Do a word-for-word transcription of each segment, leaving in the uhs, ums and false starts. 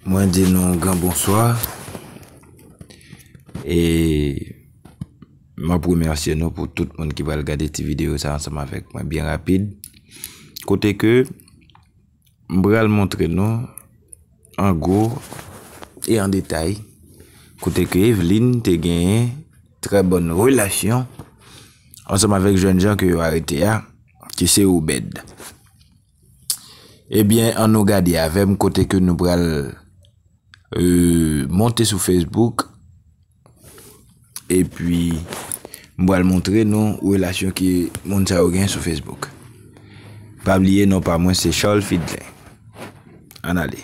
Mwen di nou gran bonswa. E m ap remèsye nou pou tout moun ki pral gade ti videyo sa ansanm avèk mwen byen rapid. Kote ke m pral montre nou an gwo e an detay kote ke Evelyne te genyen trè bòn relasyon ansanm avèk jènjan ke yo arete a, ki se Obed. Ebyen, ann nou gade avè m kote ke nou pral, euh, monte sou Facebook. Epi, m pral montre nou relasyon ke moun sa yo gen sou Facebook. Pa bliye non pa mwen se Charles Fidlin. Ann ale.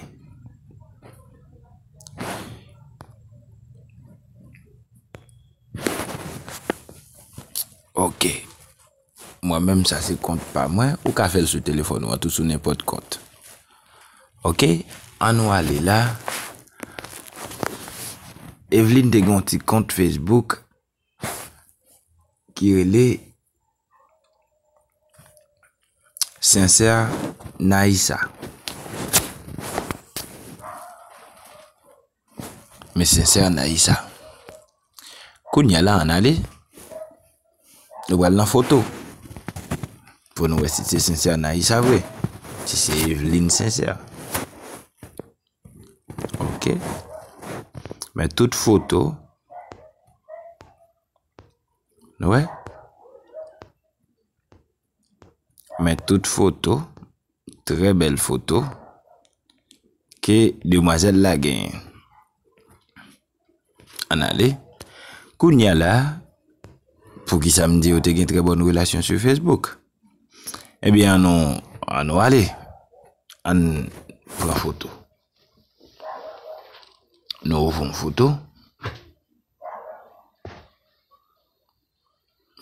Ok. Mwen menm sa se kont pa mwen, ou ka fè l sou telefòn ou an tou sou nenpòt kont. Ok, ann nou ale la. Evelyne te gen yon ti kont Facebook ki rele Sincère Naïssa. Men Sincère Naïssa. Kounye a la, ann ale. Nou pral nan foto. Pou nou wè si se Sincère Naïssa vre. Si se Evelyne Sincère. Ok. Men tout foto. Nou wè? Men tout foto, trè bèl foto ke demwazèl la genyen. Ann ale. Kounye a la, poukisa m di yo te gen trè bòn relasyon sou Facebook? Ebyen, ann nou, ann nou ale. Ann pran foto. Nou ouvri yon foto.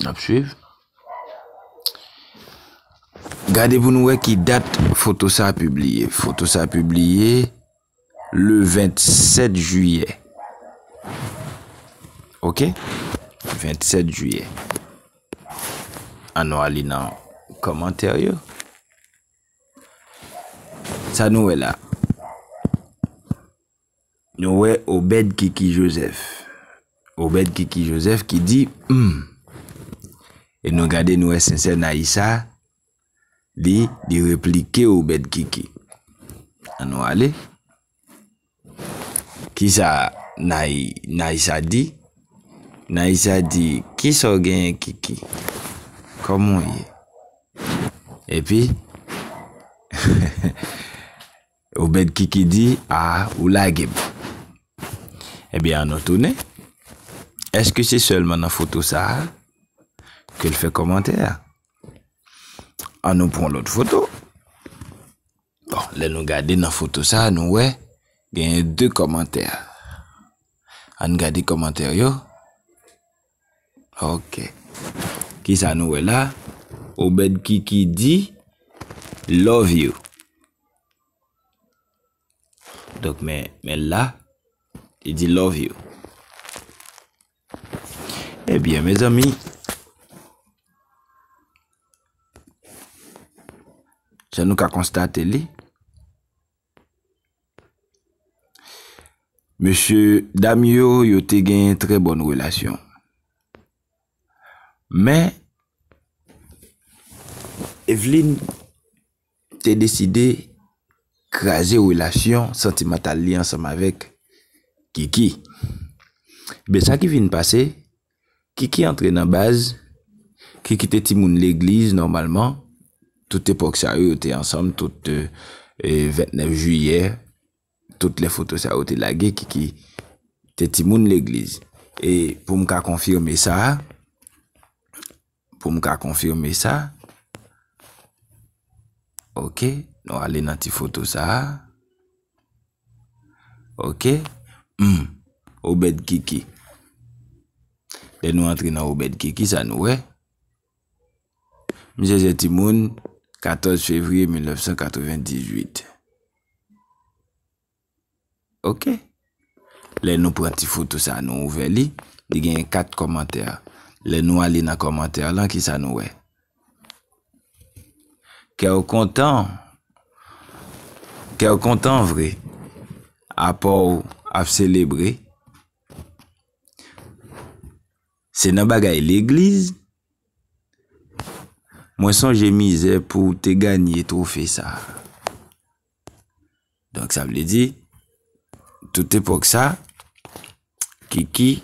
N ap swiv. Gade pou nou wè ki dat foto sa a pibliye. Foto sa a pibliye le vennsèt jiyè. Ok? Vennsèt jiyè. Ann nou ale nan kòmantè yo. Sa nou wè la. Nou wè Obed Kiki Joseph. Obed Kiki Joseph ki di, hmm. E nou gade, nou wè Sincère Naïssa, li, li replike Obed Kiki. Ann nou ale. Kisa Nay-, Naïssa di? Naïssa di, kisa w genyen, Kiki? Kòman w ye? Epi, Obed Kiki di, a, ou lage m. Ebyen, ann nou tounen. Èske se sèlman nan foto sa a ke l fè kòmantè a? Ann nou pran lòt foto. Bon, lè nou gade nan foto sa a, nou wè genyen de kòmantè. Ann gade kòmantè yo. Ok. Kisa nou wè la? Obed Kiki di, love you. Donk, men, men la, li di love you. Ebyen, mezanmi, jan nou ka konstate li, mesye dam yo, yo te gen trè bòn relasyon. Men, Evelyne te deside kraze relasyon santimantal li ansanm avèk Kiki. Ebyen, sa ki vin pase, Kiki antre nan baz, Kiki te timoun legliz nòmalman. Tout epòk sa yo, yo te ansanm, tout, e, e, vennèf jiyè, tout lè foto sa yo te lage, Kiki te timoun legliz. E pou m ka konfime sa, pou m ka konfime sa, ok, nou ale nan ti foto sa. Ok. Hmm. Obed Kiki. Lè nou antre nan Obed Kiki, sa nou wè? Misye se timoun katòz fevriye mil nèf san katrevendizuit. Ok. Lè nou pran ti foto sa, nou ouvè li, li genyen kat kòmantè. Lè nou ale nan kòmantè lan, kisa nou wè? Kè w kontan. Kè w kontan vre. apa w ap selebre, se nan bagay legliz. Mwen sonje mizè pou w te ganye twofe sa a. Donk, sa vle di, tout epòk sa, Kiki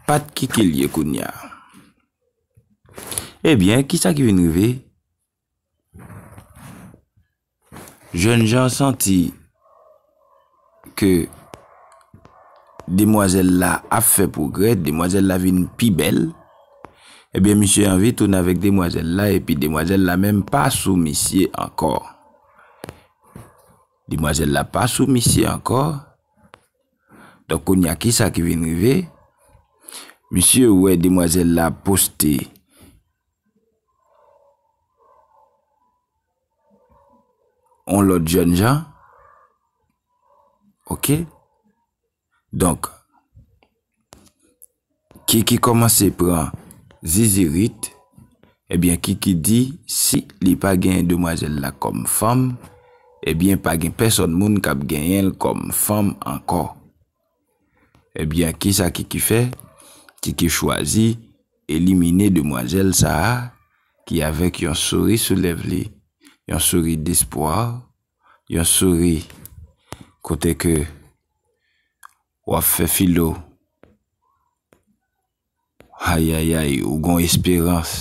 pa t Kiki l ye kounye a. Ebyen, kisa ki vin rive? Jènjan santi ke demwazèl la ap fè pwogrè, demwazèl la vin pi bèl. Ebyen, misye anvi tounen avèk demwazèl la, epi demwazèl la menm pa sou misye ankò. Demwazèl la pa sou misye ankò. Donk, kounye a, kisa ki vin rive? Misye wè demwazèl la poste yon lòt jènjan. Oke? Donk, Kiki kòmanse pran zizirit. Ebyen, Kiki di, si li pa genyen demwazèl la kòm fanm, ebyen, pa gen pèsòn moun k ap genyen l kòm fanm ankò. Ebyen, kisa Kiki fè? Kiki chwazi elimine demwazèl sa a ki avèk yon souri sou lèv li, yon souri despwa, yon souri kote ke w ap fè filo. Ayayay, ou gon esperans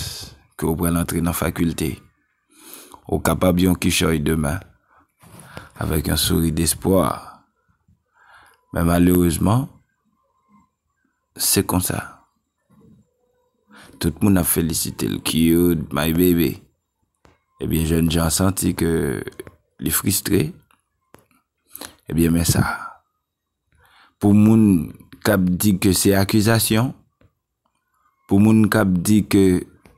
ke w pral antre nan fakilte. Ou kapab yon kichòy demen avèk yon souri despwa. Men malerezman, se konsa. Tout moun ap felisite l, cute, my baby. Ebyen, jènjan santi ke li fristre. Ebyen, men sa. Pou moun k ap di ke se akizasyon, pou moun k ap di ke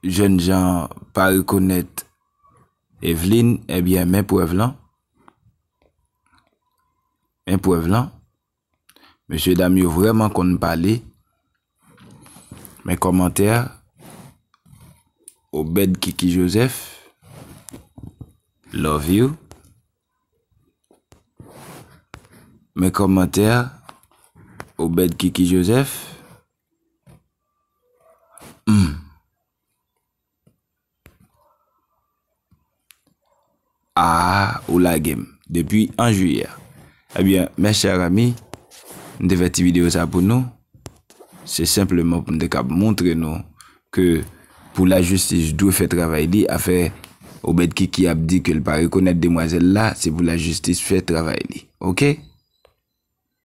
jènjan pa rekonèt Evelyne, ebyen, men prèv lan. Men prèv lan. Mesyedam yo vrèman konn pale. Men kòmantè, Obed Kiki Joseph, love you. Men kòmantè, Obed Kiki Joseph. Hmm. Ah, ou lage m. Depi an jiyè. Ebyen, mes chers amis, m te fè ti videyo sa pou nou. Se senpleman pou m te kab montre nou ke pou lajistis dwe fè travay li, afè Obed Kiki ap di ke l pa rekonèt demwazèl la, se pou lajistis fè travay li. Oke?